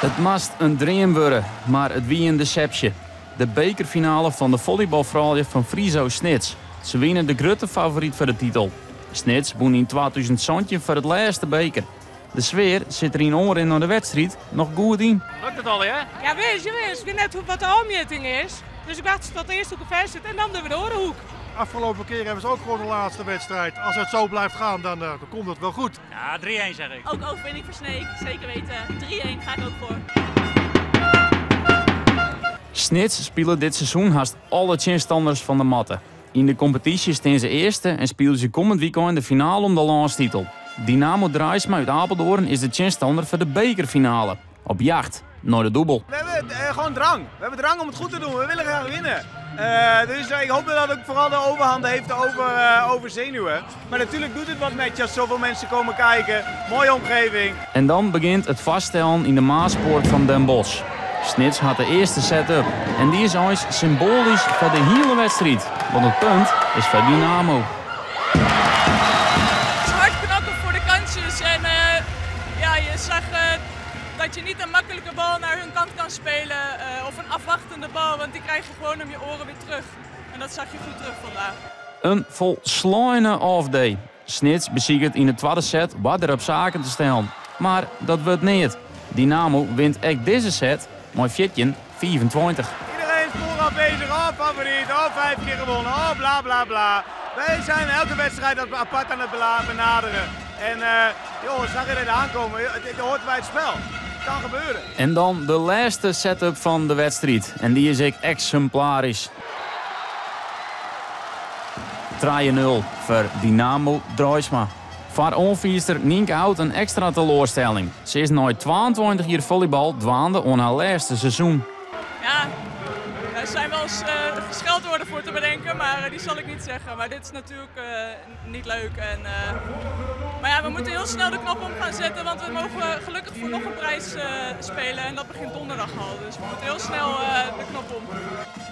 It moast in dream wurde, mar it wie in desepsje. De bekerfinale fan de follybalfroulju fan Friso Snits. Se wiene de grutte favoryt foar de titel. Snits wûn yn 2017 foar it lêst de beker. De sfear sit der yn oanrin nei de wedstriid noch goed yn. Lukt it allegear? Ja, wis, ja, wis. Ik wit net wat de ôfmjitting is. Dus ik wachtsje tot de earste hoeke ver sit en dan dogge we de oare hoek. Afgelopen keer hebben ze ook gewoon de laatste wedstrijd. Als het zo blijft gaan, dan komt het wel goed. Ja, 3-1 zeg ik. Ook overwinning voor Sneek, zeker weten. 3-1 ga ik ook voor. Snits spile dit seizoen hast alle tsjinstanners fan de matte. Yn de kompetysje stean se earste en spylje se kommend wykein de finale om de lânstitel. Dynamo Draisma út Apeldoorn is de tsjinstanner foar de bekerfinale. Op jacht nei de dûbel. We hebben gewoon drang. We hebben drang om het goed te doen. We willen graag winnen. Dus ik hoop dat dat ook vooral de overhand heeft over zenuwen. Maar natuurlijk doet het wat met je als zoveel mensen komen kijken. Mooie omgeving. En dan begjint it fêststellen yn de Maaspoort fan Den Bosch. Snits hat de earste set-up. En dy is eins symboalysk foar de hiele wedstriid. Want it punt is foar Dynamo. Het is hard knokken voor de kansjes. En ja, je zag dat je niet een makkelijke bal naar hun kant kan spelen. Of een afwachtende bal, want die krijg je gewoon om je oren weer terug. En dat zag je goed terug vandaag. In folsleine off-day. Snits besiket yn de twadde set oarder op saken te stellen. Mar dat wurdt neat. Dynamo wint ek dizze set mei 14-25. Iedereen is vooraf bezig. Oh, favoriet. Oh, 5 keer gewonnen. Oh, bla bla bla. Wij zijn elke wedstrijd apart aan het benaderen. En joh, zag je dit aankomen? Het hoort bij het spel. Het kan gebeuren. En dan de lêste setup fan de wedstriid. En dy is ek eksimplarysk. 3-0 foar Dynamo Draisma. Foar oanfierster Nienke Hout in ekstra teloarstelling. Se is nei 22 jier follybal dwaande oan har lêste seizoen. Ja, er zijn wel eens scheldwoorden voor te bedenken, maar die zal ik niet zeggen. Maar dit is natuurlijk niet leuk. Maar ja, we moeten heel snel de knop om gaan zetten, want we mogen gelukkig voor nog een prijs spelen. En dat begint donderdag al, dus we moeten heel snel de knop om.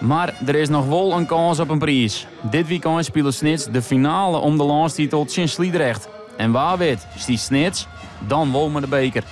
Mar der is noch wol in kâns op in priis. Dit wykein spilet Snits de finale om de lânstitel tsjin Sliedrecht. En wa wit, stiet Snits dan wol mei de beker.